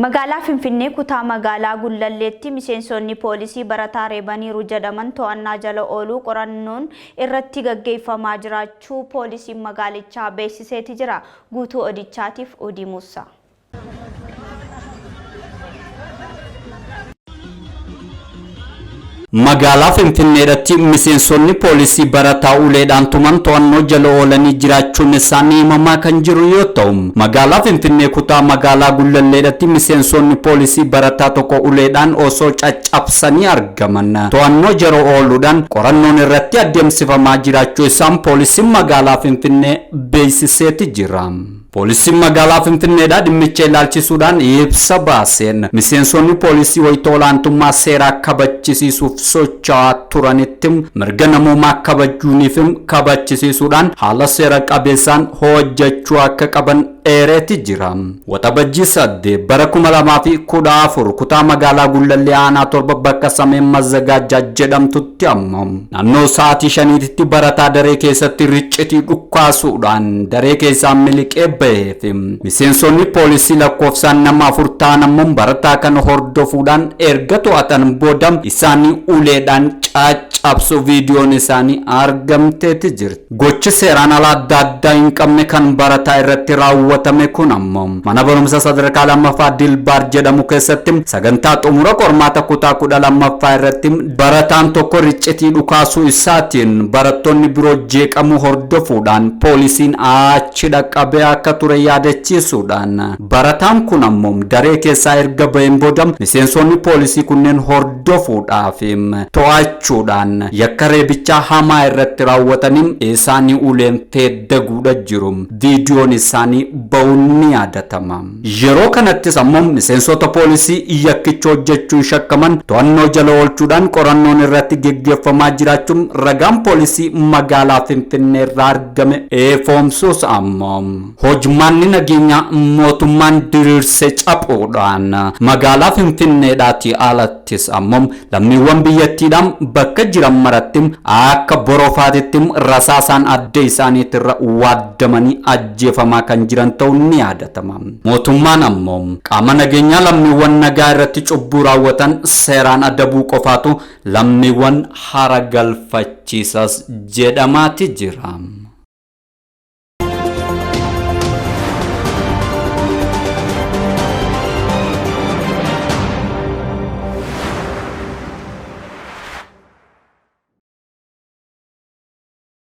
Magaalaa Finfinnee kutaa magaalaa Gullalleetti miseensonni poolisii barataa reebaniiru jedhaman to'annaa jala ooluu qorannoon irratti gaggeeffamaa jiraachuu poolisiin magaalichaa beeksiseeti jira. Guutuu odichaatiif Udii Muussaa. Magaalaa Finfinneedhatti miseensonni poolisii barataa uleedhaan tuman to'annoo jala oolanii jiraachuun isaanii himamaa kan jiru yoo ta'u, magaalaa Finfinnee kutaa magaalaa Gullalleedhatti miseensonni poolisii barataa tokko uleedhaan osoo caccabsanii argaman to'annoo jala ooluudhaan qorannoon irratti adeemsifamaa jiraachuu isaan poolisiin magaalaa Finfinnee beeksiseeti jira. Poolisiin magaalaa Finfinneedhaa dhimmicha ilaalchisuudhaan ibsa baaseen miseensonni poolisii wayita olaantummaa seeraa kabachisiisuuf socho'aa turanitti mirga namoomaa kabajuuniif kabachisiisuudhaan haala seera qabeessaan hojjechuu akka qaban eereeti jira. Waxabajjii 8 bara 2014 kutaa magaalaa Gullallee aanaa 7 bakka Sameen Mazzagaajjaa jedhamtutti ammoo naannoo sa'aatii 5tti barataa daree keessatti riccitii dhukkaasuudhaan daree keessaa miliqee baheef miseensonni poolisii lakkoofsaan nama 4 ta'an ammoo barataa kana hordofuudhaan erga to'atan booda isaanii uleedhaan caccabsu viidiyoon isaanii argamteeti jirti. Gochi seeraan alaa adda addaa hin qabne kan barataa irratti raawwatame kun ammoo mana barumsa sadarkaa lammaffaa Dilbaar jedhamu keessatti sagantaa xumura qormaata kutaa 12ffaa irratti barataan tokko riccitii dhukaasuu isaatiin barattoonni biroo jeeqamuu hordofuudhaan poolisiin achi dhaqqabee akka ture yaadachiisuudhaan barataan kun ammoo daree keessaa erga baheen booda miseensonni poolisii kunneen hordofuudhaaf to'achuudhaan yakka reebichaa hamaa irratti raawwatanii isaanii uleen feeddaguudha jiru. Viidiyoon isaanii ba'uun ni yaadatama. Yeroo kanattis ammoo miseensota poolisii yakkicha hojjechuun shakkaman to'annoo jala oolchuudhaan qorannoon irratti geggeeffamaa jiraachuun ragaan poolisii magaalaa Finfinnee irraa argame eefoomsuus ammoo hojmaanni nageenyaa mootummaan diriirse caphuudhaan magaalaa Finfinneedhaatii alattis ammoo lammiiwwan biyyattiidhaan bakka jiran maratti akka borofaatitti rasaasaan adda isaaniitirra waaddamanii ajjeefamaa kan jiran ta'uun ni yaadatama. Mootummaan ammoo qaama nageenyaa lammiiwwan nagaa irratti cubbuu raawwatan seeraan adabuu qofaatu lammiiwwan hara galfachiisas jedhamaati jira.